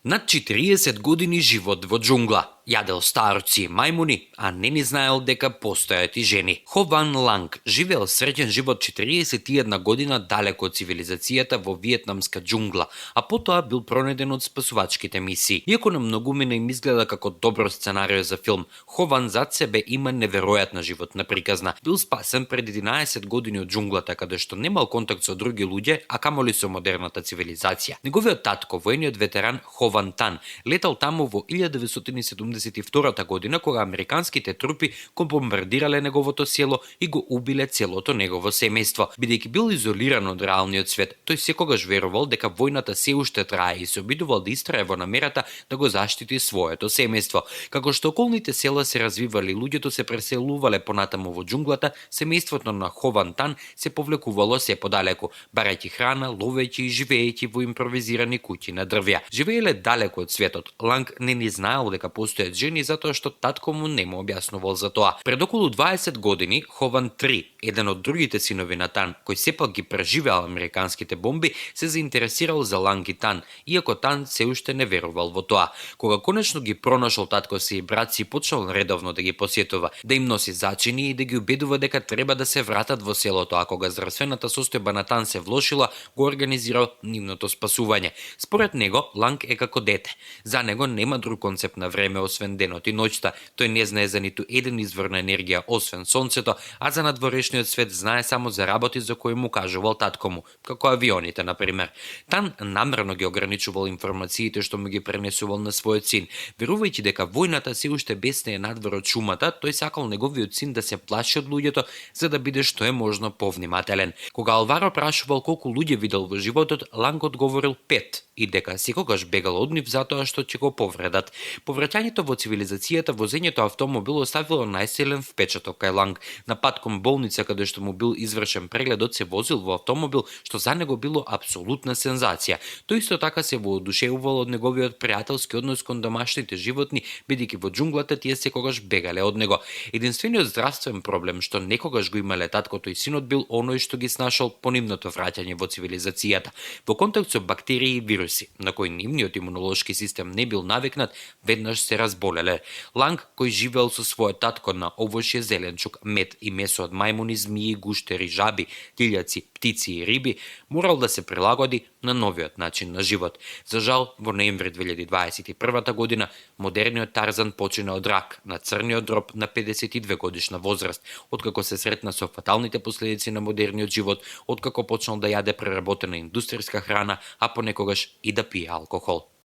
Над 40 години живот во џунгла. Јадел старци и мајмуни, а не ни знаел дека постојат и жени. Хо Ван Ланг живеел среќен живот 41 година далеко од цивилизацијата во виетнамска џунгла, а потоа бил пронеден од спасувачките мисии. Иако на многумина им изгледа како добро сценарио за филм, Хо Ван зад себе има неверојатна животна приказна. Бил спасен пред 11 години од џунглата, каде што немал контакт со други луѓе, а камоли со модерната цивилизација. Неговиот татко, воениот ветеран Хо Ван Тан, летал таму во 1972 година, кога американските трупи го бомбардирале неговото село и го убиле целото негово семејство. Бидејќи бил изолиран од реалниот свет, тој секогаш верувал дека војната се уште трае и се обидувал да истрае во намерата да го заштити своето семејство. Како што околните села се развивали, луѓето се преселувале понатаму во џунглата, семејството на Хо Ван Тан се повлекувало се подалеку, барајќи храна, ловејќи и живеејќи во импровизирани куќи на дрвја. Живееле далеко од светот. Ланг не ни знаел дека постојат жени затоа што татко му не му објаснувал за тоа. Пред околу 20 години Хо Ван Три, еден од другите синови на Тан, кој сепак ги преживеал американските бомби, се заинтересирал за Ланг и Тан, иако Тан се уште не верувал во тоа. Кога конечно ги пронашол татко си и брат си, почнал редовно да ги посетува, да им носи зачини и да ги убедува дека треба да се вратат во селото, а кога здравствената состојба на Тан се влошила, го организирал нивното спасување. Според него, Ланг е како дете. За него нема друг концепт на време освен денот и ноќта. Тој не знае за ниту еден извор на енергија освен сонцето, а за надворешниот свет знае само за работи за кои му кажувал татко му, како авионите на пример. Тан намерно ги ограничувал информациите што му ги пренесувал на својот син, верувајќи дека војната се уште бесне е надвор од шумата. Тој сакал неговиот син да се плаши од луѓето за да биде што е можно повнимателен. Кога Алваро прашувал колку луѓе видел во животот, Ланг одговорил 5 и дека секогаш бегал од нив затоа што ќе го повредат. Повраќањето во цивилизацијата, возењето автомобил оставило најсилен впечаток кај Ланг. На пат кон болница каде што му бил извршен прегледот, се возил во автомобил што за него било апсолутна сензација. Тој исто така се воодушевувал од неговиот пријателски однос кон домашните животни, бидејќи во џунглата тие секогаш бегале од него. Единствениот здравствен проблем што некогаш го имале таткото и синот бил оној што ги снашол по нивното враќање во цивилизацијата. Во контакт со бактерии и вируси, на кои нивниот имунолошки систем не бил навикнат, веднаш се разболеле. Ланг, кој живеел со својот татко на овошје, зеленчук, мед и месо од мајмуни, змии, гуштери, жаби, тилјаци, птици и риби, морал да се прилагоди на новиот начин на живот. За жал, во ноември 2021 година, модерниот Тарзан почина од рак на црниот дроб на 52 годишна возраст, откако се сретна со фаталните последици на модерниот живот, откако почнал да јаде преработена индустријска храна, а понекогаш и да пие алкохол.